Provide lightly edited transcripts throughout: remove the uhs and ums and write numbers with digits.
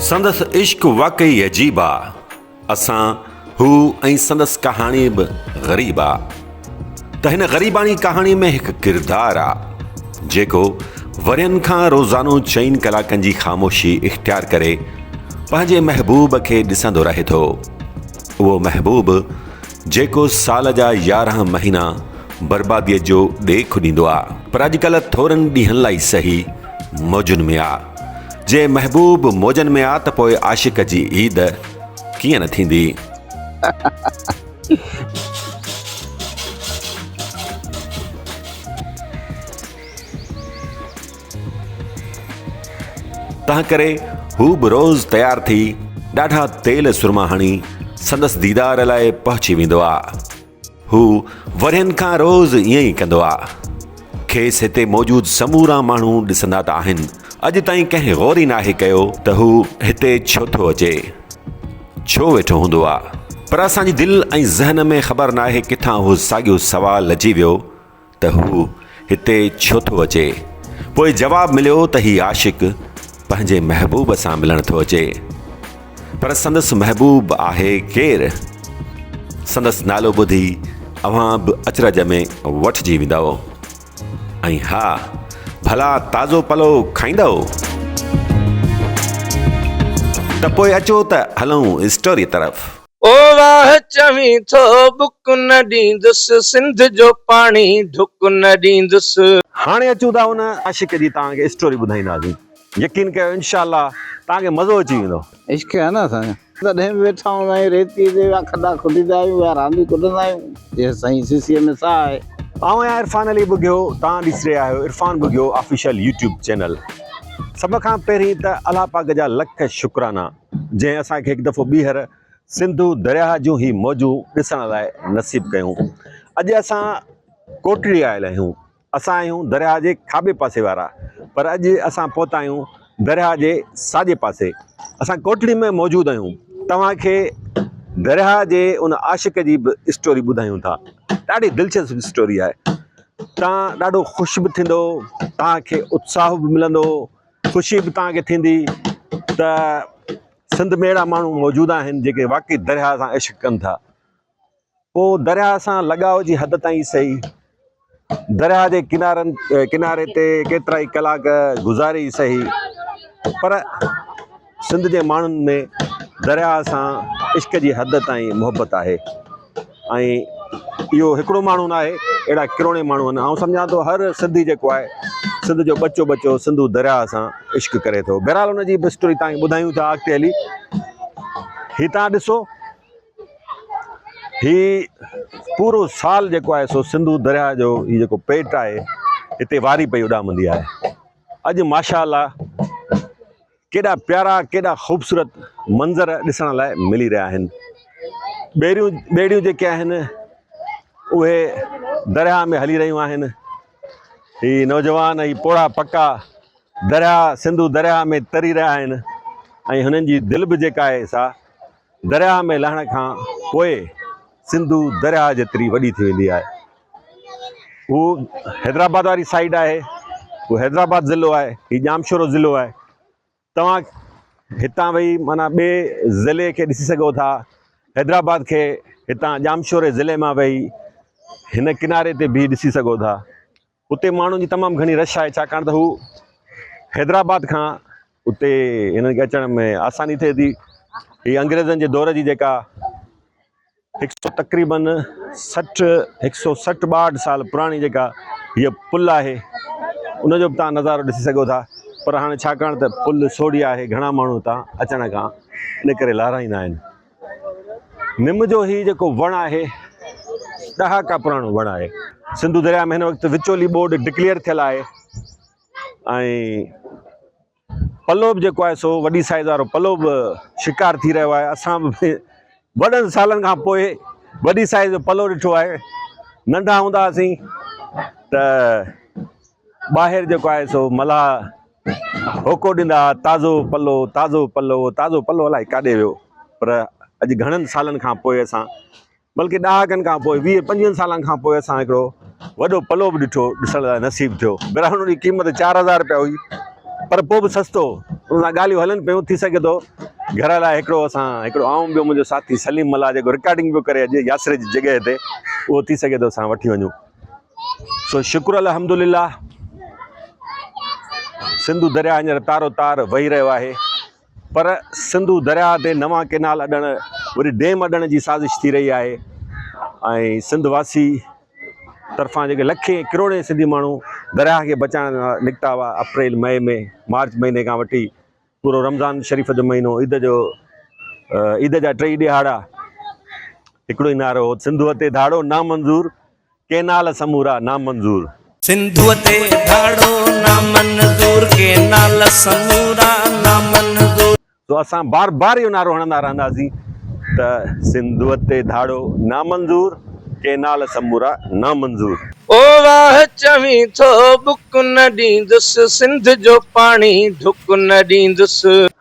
سندس عشق واقعي عجيب آ. اسان، هو ۽ سندس ڪهاڻي به غريب آ. ته هن غريباڻي ڪهاڻي ۾ هڪ ڪردار آ، جيڪو ورهين کان روزانو چئن ڪلاڪن جي خاموشي اختيار ڪري پنهنجي محبوب کي ڏسندو رهي ٿو. اهو محبوب جيڪو سال جا 11 مهينا برباديء جو ڏيک ڏيندو آ، پر اڄڪلهه ٿورن ڏينهن لاء ئي سهي موجن ۾ آ. جي محبوب موجن ۾ آ ته پوء عاشق جي عيد ڪيئن نه ٿيندي. تنهن ڪري هو به روز تيار ٿي ڏاڍا تيل سرما هڻي سندس ديدار لاء پهچي ويندو آ. هو ورهين کان روز ائين ئي ڪندو آ. کيس هتي موجود سمورا ماڻهو ڏسندا ته آهن، اڄ تائين ڪنهن غور ئي ناهي ڪيو ته هو هتي ڇو ٿو اچي، ڇو ويٺو هوندو آ. پر اسان جي دل ۽ ذهن ۾ خبر ناهي ڪٿان اهو ساڳيو سوال اچي ويو ته هو هتي ڇو ٿو اچي؟ پوء جواب مليو ته هي عاشق پنهنجي محبوب سان ملڻ ٿو اچي. پر سندس محبوب آهي ڪير؟ سندس نالو ٻڌي اوهان به اچرج ۾ وٺجي ويندؤ. ۽ ها ڀلا تازو پلو کائيندؤ؟ ته پوء اچو ته هلون اسٽوري طرف. او واهه چوين ٿو ٻڪ نه ڏيندس سنڌ جو پاڻي ڍڪ نه ڏيندس. هاڻي اچون ٿا ان عاشق جي توهان کي اسٽوري ٻڌائينداسين يقين ڪيو انشاء الله توهان کي مزو اچي ويندو. عشق آهي نه اسان جو. تڏهن به ويٺا هوندا آهيون ريتيء تي ويا کڏا کوٽيندا آهيون ويا رانديون ڪڍندا آهيون. جي سائين سيسيء ۾ ساهه آهي. آئون آهيان عرفان علي ٻگهيو توهان ڏسي رهيا آهيو Irfan Bughio official YouTube channel. سڀ کان پهرين ته الله پاڪ جا لک شڪرانا جنهن اسان کي هڪ دفعو ٻيهر سنڌو درياهه جون هي موجون ڏسڻ لاء نصيب ڪيون. اڄ اسان ڪوٽڙي آيل آهيون. اسان آهيون درياهه جي کاٻي پاسي وارا پر اڄ اسان پهتا آهيون درياهه جي ساڄي پاسي. اسان ڪوٽڙي ۾ موجود آهيون. توهان کي درياهه جي ان عاشق جي به اسٽوري ٻڌايون ٿا. ڏاڍي دلچسپ اسٽوري آهي. توهان ڏاڍو خوش به ٿيندو، توهان کي اتساهه به ملندو، خوشي به توهان کي ٿيندي ته سنڌ ۾ اهڙا ماڻهو موجود آهن جيڪي واقعي درياهه سان عشق ڪن ٿا. پوء درياهه سان لڳاء جي حد تائين سهي درياهه جي ڪنارن ڪناري تي ڪيترائي ڪلاڪ گذاري سهي پر سنڌ جي ماڻهن ۾ درياهه سان عشق جي حد تائين محبت آهي ۽ اهو هڪڙو ماڻهو ناهي اهڙا ڪروڙين ماڻهو آهن آئون سمجهان ٿو هر سنڌي جيڪو آهي سنڌ جو ٻچو ٻچو سنڌو درياهه سان عشق ڪري ٿو بهرحال ان جي به اسٽوري تان ٻڌايون ٿا اڳتي هلي هي تان ڏسو هي پورو سال جيڪو آهي سو سنڌو درياهه جو هي جيڪو پيٽ آهي هتي واري پئي اڏامندي آهي اڄ ماشاء الله ڪيڏا پيارا ڪيڏا خوبصورت منظر ڏسڻ لاء ملي رهيا آهن. ٻيڙيون ٻيڙيون جيڪي آهن اهي درياهه ۾ هلي رهيون آهن. هي نوجوان هي پوڙها پڪا درياهه سنڌو درياهه ۾ تري رهيا آهن ۽ هنن جي دل به جيڪا آهي سا درياهه ۾ لهڻ کان پوء سنڌو درياهه جيتري وڏي ٿي ويندي آهي. هو حيدرآباد واري سائيڊ آهي هو حيدرآباد ضلعو آهي هي ڄامشورو ضلعو آهي توهان هتان ويهي معنيٰ ٻئي ضلعي کي ڏسي سگهو ٿا حيدرآباد کي هتان ڄامشوري ضلعي مان ويهي هن ڪناري تي بيهي ڏسي سگهو ٿا اتي ماڻهن جي تمام گهڻي رش آهي ڇاڪاڻ ته هو حيدرآباد کان اتي هنن کي اچڻ ۾ آساني ٿئي ٿي هي انگريزن جي دور جي جيڪا هڪ سو تقريبن 60 هڪ سو 60 ٻاهٺ سال پراڻي جيڪا هيء پل آهي ان جو به تان نظارو ڏسي سگهو ٿا پر هاڻي ڇاڪاڻ ته پل سوڙهي آهي گهڻا ماڻهو هتان اچڻ کان ان ڪري لارائيندا آهن نم جو هي جيڪو وڻ آهي ڏهاڪا پراڻو وڻ آهي سنڌو درياء ۾ هن وقت وچولي ٻوڏ ڊڪليئر ٿيل آهي ۽ پلو به جيڪو آهي سو وڏي سائيز وارو پلو به شڪار ٿي رهيو آهي اسان به وڏن سالن کان پوء وڏي سائيز جو پلو ڏٺو آهي ننڍا هوندا هئاسين ته ٻاهر جيڪو آهي سو ملاح هوڪو ڏيندا هئا تازو پلو تازو پلو تازو پلو الائي ڪاڏي ويو پر اڄ گهڻن سالن کان پوء اسان بلڪه ڏهاڪن کان پوء 20 25 سالن کان پوء اسان هڪڙو وڏو پلو به ڏٺو، ڏسڻ لاء نصيب ٿيو. براهوڻ جي قيمت 4000 رپيا هئي، پر پوء به سستو هو. ان سان ڳالهيون هلن پيون، ٿي سگهي ٿو گهر لاء هڪڙو اسان هڪڙو آئون ٻيو منهنجو ساٿي سليم ملاح جيڪو رڪارڊنگ پيو ڪري اڄ ياسر جي جڳهه تي، اهو ٿي سگهي ٿو اسان وٺي وڃون. سو شڪر الحمدلله سنڌو درياء هينئر تارو تار وهي رهيو آهي. پر سنڌو درياهه تي نوان ڪينال اڏڻ وري ڊيم اڏڻ جي سازش ٿي رهي آهي ۽ سنڌ واسي طرفان جيڪي لکين ڪروڙين سنڌي ماڻهو درياهه کي بچائڻ لاء نڪتا هئا اپريل مئي ۾ مارچ مهيني کان وٺي پورو رمضان شريف جو مهينو عيد جو عيد جا ٽئي ڏهاڙا هڪڙو ئي نعرو هو سنڌوء تي ڌاڙو نامنظور ڪينال سمورا نامنظور. سنڌوء تي ڌاڙو نامنظور ڪينال سمورا نامنظور. سو اسان بار بار اهو نعرو هڻندا رهنداسين ته سنڌوء تي ڌاڙو نامنظور ڪينال سمورا نامنظور. او واهه چوين ٿو ٻڪ نه ڏيندس سنڌ جو پاڻي ڍڪ نه ڏيندس.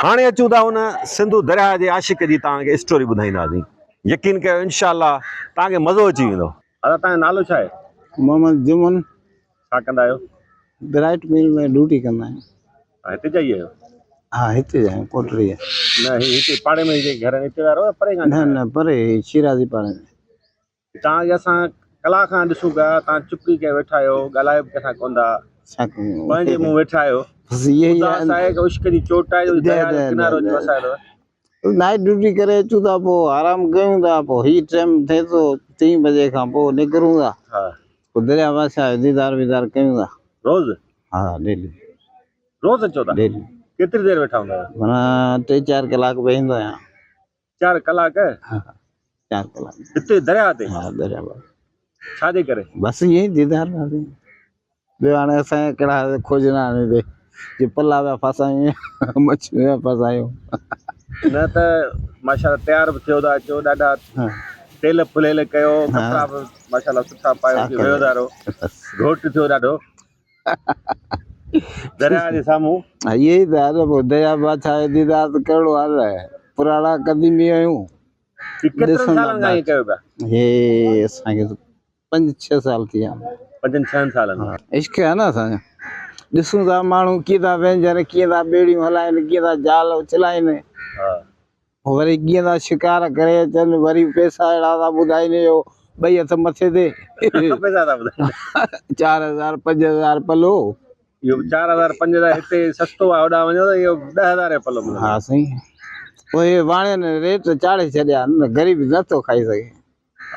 هاڻي اچون ٿا ان سنڌو درياهه جي عاشق جي توهان کي اسٽوري ٻڌائينداسين. يقين ڪيو انشاء الله توهان کي مزو اچي ويندو. ادا توهان جو نالو ڇا آهي؟ محمد جمن. ڇا ڪندا آهيو؟ برائٽ مل ۾ ڊيوٽي ڪندا آهيون. توهان هتي جا ئي آهيو؟ ها هتي جا آهيون ڪوٽڙي جا. نه هي هتي پاڙي ۾ جيڪي گهر آهن هتي وارو يا پري کان؟ نه نه پري شيرازي پاڙي ۾. توهان کي اسان ڪلاڪ کان ڏسون پيا توهان چپي ڪري ويٺا آهيو ڳالهايو به ڪنهن سان ڪونه ٿا. ڇا ڪيون. پنهنجي منهن ويٺا آهيو. بس اهي ئي اداس آهي ڪه عشق جي چوٽ آهي جو درياء جو ڪنارو اچي وسايل اٿو. نائيٽ ڊيوٽي ڪري اچون ٿا پوء آرام ڪيون ٿا پوء هي ٽيم ٿئي ٿو ٽين بجي کان پوء نڪرون ٿا پوء دريا بادشاهه جو ديدار ويدار ڪيون ٿا. روز؟ ها ڊيلي. روز اچو ٿا؟ ڊيلي. ڪيتري دير ويٺا هوندا آهيو؟ معنيٰ ٽي چار ڪلاڪ ويهندو آهيان. چار ڪلاڪ؟ ها چار ڪلاڪ. هتي درياء تي؟ ها درياء بادشاهه. ڇا جي ڪري؟ بس ائين ئي ديدار واسطي. ٻيو هاڻي اسان جا ڪهڙا کوجنا آهن هتي جي پلا پيا ڦاسايون مڇيون پيا ڦاسايون. نه ته ماشاءالله تيار به ٿيو ٿا اچو ڏاڍا تيل ڦليل ڪيو ڪپڙا به ماشاءالله سٺا پايو ٿي ويو دارو گهوٽ ٿيو ڏاڍو درياء جي سامهون. اهي ئي ته آهي نه پوء درياء بادشاهه جو ديدار ته ڪهڙو حال آهي پراڻا قديمي آهيون. هي ڪيترن سالن کان ائين ڪيو پيا؟ هي اسان کي پنج ڇهه سال ٿي ويا. پنجن ڇهن سالن کان. عشق آهي نه اسان جو. ڏسون ٿا ماڻهو ڪيئن ٿا وهنجن، ڪيئن ٿا ٻيڙيون هلائين، ڪيئن ٿا جال اڇلائين، وري ڪيئن ٿا شڪار ڪري اچن، وري پئسا اهڙا ٿا ٻڌائين جو ٻئي هٿ مٿي تي. پئسا ٿا ٻڌائين. 4000 5000 پلو. اهو 4000 5000 هتي سستو آهي هوڏانهن وڃو ته اهو 10000 جو پلو ملندو. ها سائين پوء اهي واڻين ريٽ چاڙهي ڇڏيا آهن نه غريب نه ٿو کائي سگهي.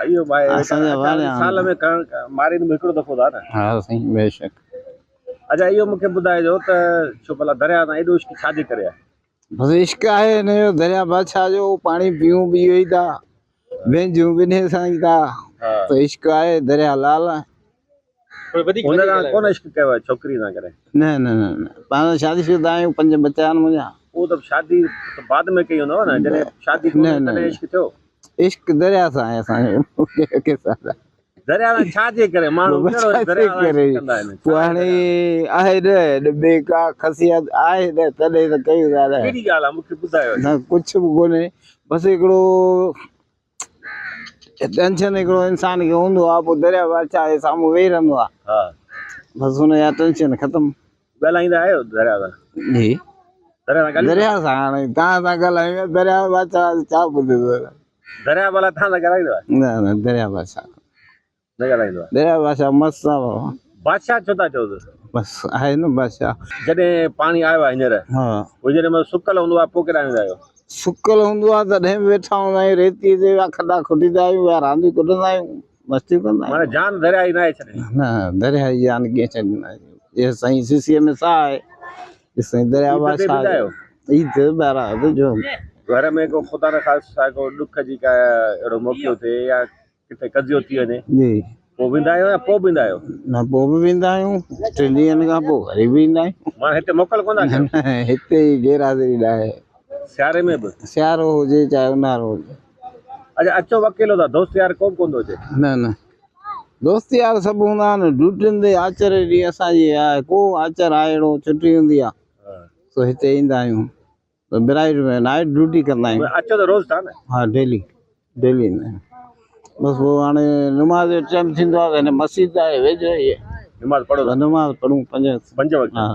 اهو به آهي اسان جا واڻيا سال ۾ مارين به هڪڙو دفعو ٿا نه. ها سائين بيشڪ. اچا اهو مونکي ٻڌائجو ته ڇو ڀلا درياء سان ايڏو عشق ڇا جي ڪري آهي؟ بس عشق آهي هن جو درياء بادشاهه جو پاڻي پيون به اهو ئي ٿا وينجهون به انهي سان ئي ٿا ته عشق آهي درياء لال آهي. هن سان ڪونه عشق ڪيو آهي ڇوڪري سان ڪڏهن؟ نه نه نه نه پاڻ شادي شده آهيون پنج ٻچا آهن منهنجا. اهو ته شادي ته بعد ۾ ڪئي هوندو نه جڏهن شادي ڪونه هئي تڏهن عشق ٿيو. عشق درياء سان آهي اسان جو ڪنهن سان نه. درياء سان ڇا جي ڪري ماڻهو ڪهڙو درياء سان عشق ڪندا آهن. پوء هاڻي آهي نه ٻي ڪا خصيت آهي نه تڏهن ته ڪيون ٿا نه. ڪهڙي ڳالهه آهي مون کي ٻڌايو. نه ڪجهه به ڪونهي بس هڪڙو ٽينشن هڪڙو انسان کي هوندو آهي پوء درياء بادشاهه جي سامهون ويهي رهندو آهي بس هن جا ٽينشن ختم. ڳالهائيندا آهيو درياء سان؟ جي درياء سان ڳالهيون درياء سان هاڻي توهان سان ڳالهايون يا درياء بادشاهه ڇا ٻڌندو؟ درياء ڀلا توهان سان ڳالهائيندو آهي؟ نه نه درياء بادشاهه نه ڳالهائيندو آهي. درياء بادشاهه مست آهي بابا. بادشاهه ڇو ٿا چئوس؟ بس آهي نه بادشاهه. جڏهن پاڻي آيو آهي هينئر پوء جڏهن مطلب سڪل هوندو آهي پوء ڪيڏانهن ويندا آهيو؟ سڪل هوندو آهي تڏهن به ويٺا هوندا آهيون ريتي تي ويا کڏا کوٽيندا آهيون ويا رانديون ڪڏندا آهيون مستيون ڪندا آهيون. معنيٰ جان درياء جي ناهي ڇڏڻي. نه درياء جي جان ڪيئن ڇڏيندا آهيون. جي سائين سيسيء ۾ ساهه آهي جي سائين درياء عيد تي بادشاهه ويندا آهيو؟ عيد تي بهرحال جو. گهر ۾ ڪو خدا نخواسته ڪو ڏک جي ڪا اهڙو موقعو ٿئي يا ڪٿي قضيو ٿي وڃي جي پوء ويندا آهيو يا پوء به ايندا آهيو؟ نه پوء به ويندا آهيون ٽن ڏينهن کان پوء وري به ايندا آهيون. معنيٰ هتي موڪل ڪونه ٿا ڪيو؟ نه هتي ئي غير حاضري ناهي. سياري ۾ به؟ سيارو هجي چاهي اونهارو هجي. اڇا اچو اڪيلو ٿا دوست يار ڪو به ڪونه ٿو اچي؟ نه نه دوست يار سڀ هوندا آهن ڊيوٽين تي آچر ڏينهن اسان جي آهي ڪو آچر آهي اهڙو ڇٽي هوندي آهي سو هتي ايندا آهيون. برائيٽ ۾ نائيٽ ڊيوٽي ڪندا آهيون. اچو ته روز ٿا نه؟ ها ڊيلي ڊيلي ايندا آهيون. بس پوءِ هاڻي نماز جو ٽائيم ٿيندو آهي ته هن مسجد آهي ويجهو ئي. نماز پڙهو ٿا؟ نماز پڙهون پنج. پنج وقت. ها.